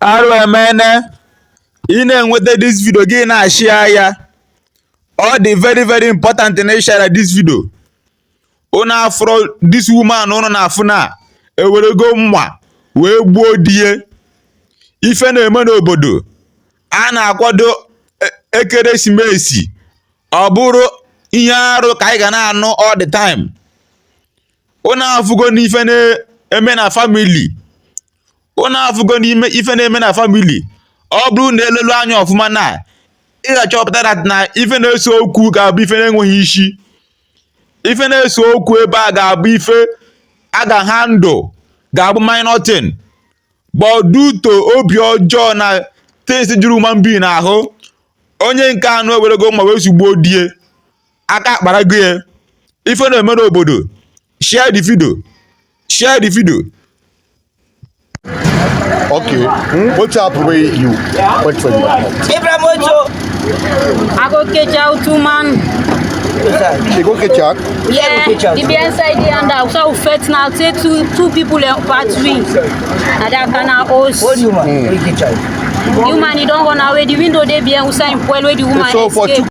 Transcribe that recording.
Arụ emene. Ị na-enweta this video, gị na-ashare ya. Ọ dị very very important na ị share this video. Unu afụrụ this woman unu na-afụ na ewerego mma wee gbuo di ya. Ife na-eme n'obodo a na-akwado ekeresimesi, ọ bụrụ ihe arụ ka anyị ga na-anụ all the time. Unu afụgo n'ife na-eme na family. Unu afụgo n'ime ife na-eme na family. Ọ bụrụ na elelu anya ọfụma na ị ga-achọpụta that na ife na-ese okwu ga-abụ ife na-enweghị isi. Ife na-ese okwu ebe a ga-abụ ife a ga-handle, ga-abụ minor thing, but due to obi ọjọọ na things juru human being ahụ, onye nke anụ ewerego mma wee sugbuo di ya. Aka akparago ya. Ife na-eme n'obodo. Share the video, share the video. Okay. What happen when you went for the Abraham Ojo. I go catch out two man. She go catch out. Yeah, the be inside the under. So we fight now. Say two people in part three. Na that kind of house. What do you man? You catch out. The woman, he don run away. The window dey behind outside in poil where the woman So for escape.